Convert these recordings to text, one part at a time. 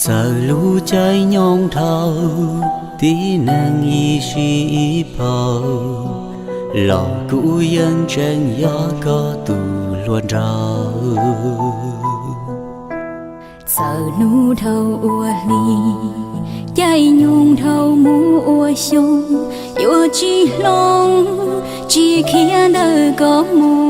Txawm lub caij nyoog dhau, tib neeg ib sij ib phaus, los kuv yeej tseem yog koj tus hluas nraug. Txawm hnub dhau ua hli, caij nyoog dhau mus ua xyoo, yuav tsis hloov, tsis khiav ntawm koj mus.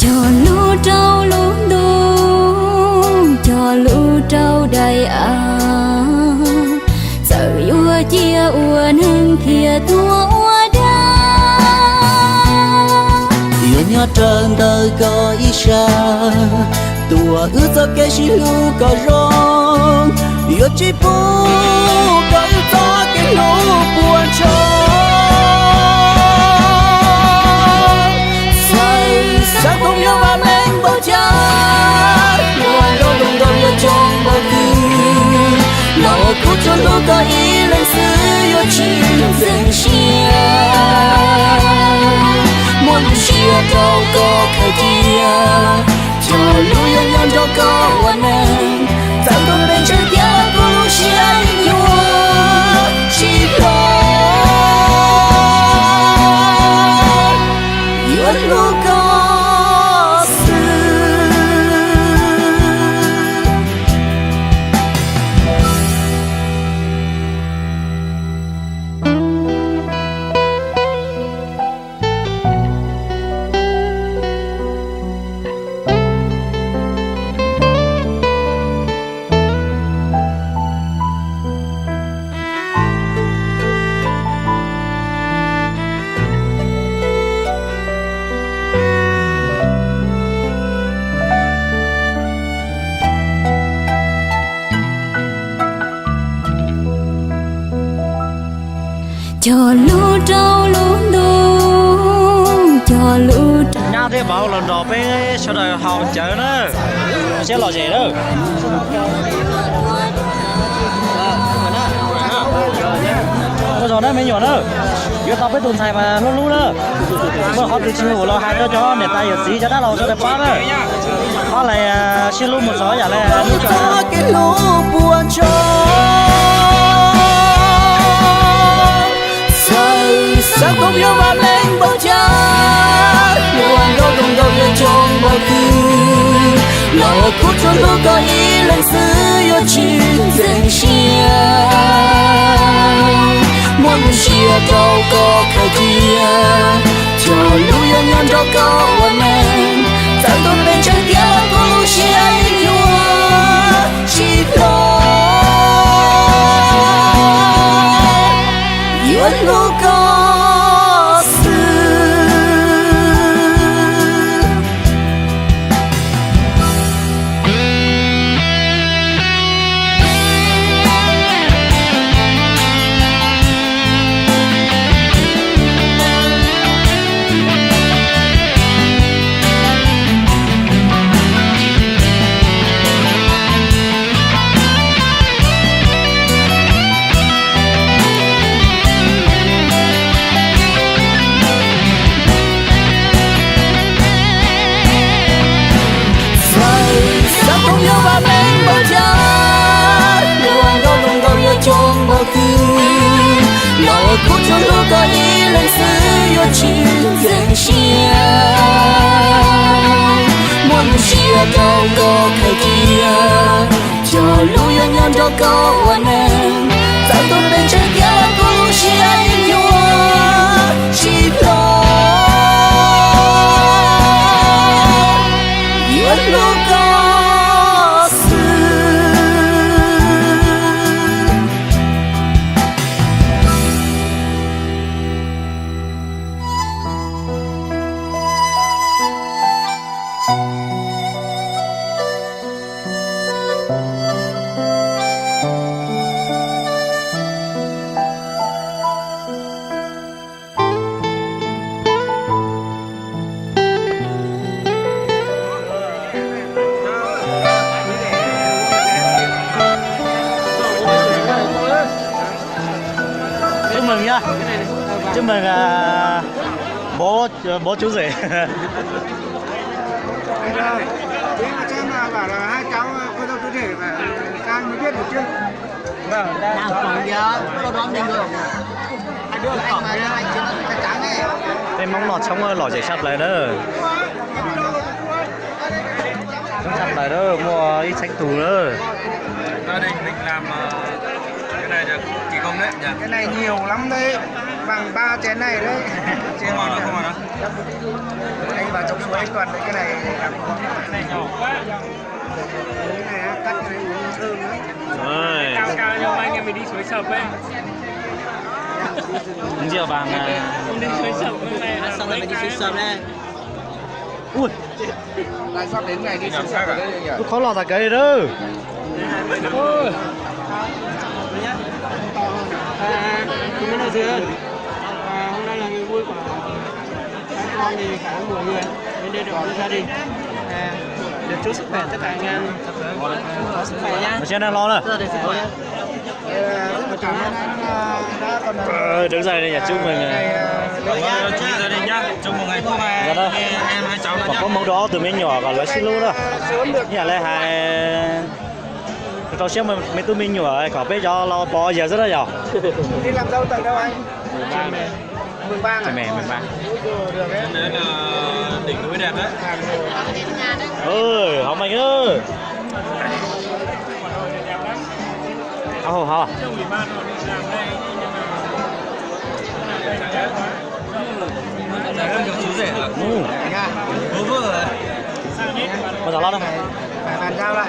Cog lub rau lub ntuj, cog lub rau daim av, txawm yuav cia ua neeg thiaj tuag ua dab. Yuav nyob raws ntawm koj ib sab, tuaj wb txoj kev sib hlub kom zoo, yuav tsis pub koj wb txoj kev hlub puas tsaug. Txawm xav koom nyob vaj meej npaum cas, ua nrau nrau nrau yuav coob npaum twg, los kuv tsuas hlub koj ib leeg xwb yuav tsis ntxeev siab. Muaj lub siab rau koj khaws cia, cog lub yuav nyob nrog koj ua neeg, txawm ntuj ntev ntshe tiag kuv lub siab yeej yuav tsis hloov, yuav hlub koj xwb. Cog lub rau lub ntuj, cog lub rau. Nyab thiab vauv los nrog peb sawv daws haus cawv na, siab lom zem na. Ua zog na me nyuam na, yuav tau peb tus ntxhais mas hlub hlub na. Muaj qhov twg tsis mus los hais rau cov niam tais yawm txiv cov dab laug sawv daws pab na. Pab lais sib hlub mus txog yam li lub txoj kev hlub puas tsaug. Txawm xav koom nyob vaj meej npaum cas, ua nrau nrau nrau yuav coob npaum twg, los kuv tsuas hlub koj ib leeg xwb yuav tsis ntxeev siab. Muaj lub siab rau koj khaws cia, cog lub yuav nyob nrog koj ua neeg, txawm ntuj ntev ntshe tiag kuv lub siab yeej yuav tsis hloov, yuav hlub koj xwb. Txawm xav koom nyob vaj meej npaum cas, ua nrau nrau nrau yuav coob npaum twg, los kuv tsuas hlub koj ib leeg xwb yuav tsis ntxeev siab. Muaj lub siab rau koj khaws cia, cog lub yuav nyob nrog koj ua neeg, txawm ntuj ntev ntshe tiag kuv lub siab yeej yuav tsis hloov, yuav hlub koj xwb. Chúc mừng nhá. Chúc mừng à, bố bố chú rể. Rồi, tiếng mà xem là bảo là hai cháu cô dâu chú rể mà sang mới biết được chứ. Vâng. Đang phòng kìa, có đón mình rồi. Hai đứa ở cổng kìa. Tej Hmoob noj tshoob lom zem tshaj plaws na. Tshoob tshaj plaws na, muaj ib txheeb tug na. Gia đình mình làm, ờ, cái này là kỳ công đấy nhỉ? Cái này nhiều lắm đấy, bằng ba chén này đấy. Không ngon đâu, không ngon đâu. Anh vào trong suối anh còn cái này làm ngon. Cái này á, cắt cái này uống thơm lắm. Rồi. Cao cao nhau anh em mình đi suối sập ấy. Không chịu bằng, à. Không đi suối sập, hôm nay là Xong rồi mình đi suối sập đây. Ui. Lãi suất đến ngày đi suối sập rồi đấy nhỉ? Ui, khó lo tài cấy đó. Ui. À, chúng nó nói gì hơn? À, hôm nay là ngày vui của các con thì cả mọi người đến đây để cùng gia đình. À, được chúc sức khỏe tất cả anh em. Có sức khỏe nha. Mà xem đang lo nè. Rất là được sức khỏe. Ờ, rất là cảm ơn anh, ờ, đã còn, ờ, Ờ, đứng dậy đây nhỉ, chúc mừng, ờ. Ngày, ờ, Cảm ơn chị gia đình nhá. Chúc mừng hạnh phúc hai, Dạ đó. Em hai cháu nó Mà nhá. Có món đó từ mấy nhỏ còn lỡ xích lú đó. Nhà lê hài. Rau siab me tub me nyuam kom peb cov los pov yawg xwb na yog. Đi làm dâu tận đâu anh? Mười ba à? Mười ba. Ui, được đấy. Trên đấy là đỉnh núi đẹp đấy. Ơi, hóng manh ơi. Âu hò. Ui. Ui, tao lov na. Phải bàn giao lại.